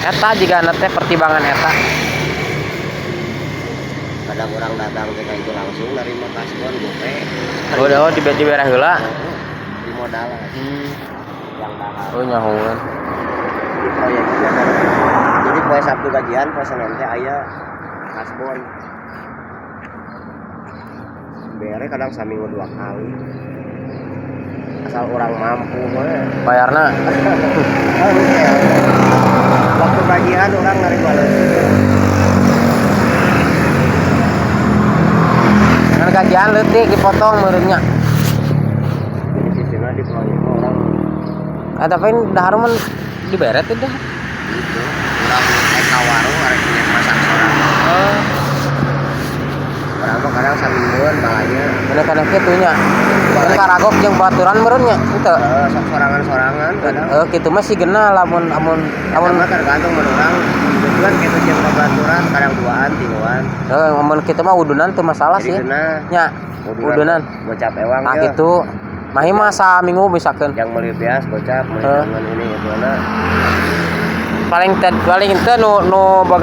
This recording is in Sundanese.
Eta jigana teh pertimbangan eta. Kadang orang datang ke itu langsung nerima kasbon gope. Oh, oh di dibere heula. Di modal yang dahar. Oh, nyahoan. Di proyeknya kan. Jadi poe Sabtu gajian, poe Senin teh aya kasbon. Bere kadang saminggu dua kali. Asal orang mampu we. Bayarna. Oh, oke. Waktu gajian orang nerima leutik. Kan gajian leutik dipotong meureun nya. Jadi sistemnya di proyek mah orang Ah, tapi dahar mah dibere teh dah. Gitu. Orang naik ka warung arek masak sorangan. Oh, Orang mah kadang samingguan balanya. Bener kana kitu nya. Kan karagok jeung baturan meureun nya, henteu. Eh, sok sorangan-sorangan kadang. Eh, kitu mah sih genah lamun lamun Lamun lamun mah tergantung mun urang kebetulan kitu jeung babaturan kadang duaan tiluan. Eh, lamun kitu mah udunan teu masalah Jadi sih. Genah. Nya, udunan. Gocap ewang Nah, ya. gitu. Mahi mah saminggu misalkan. Yang meuli beas gocap, meuli Heh. dengan ini itu na. Paling paling teu nu nu boga.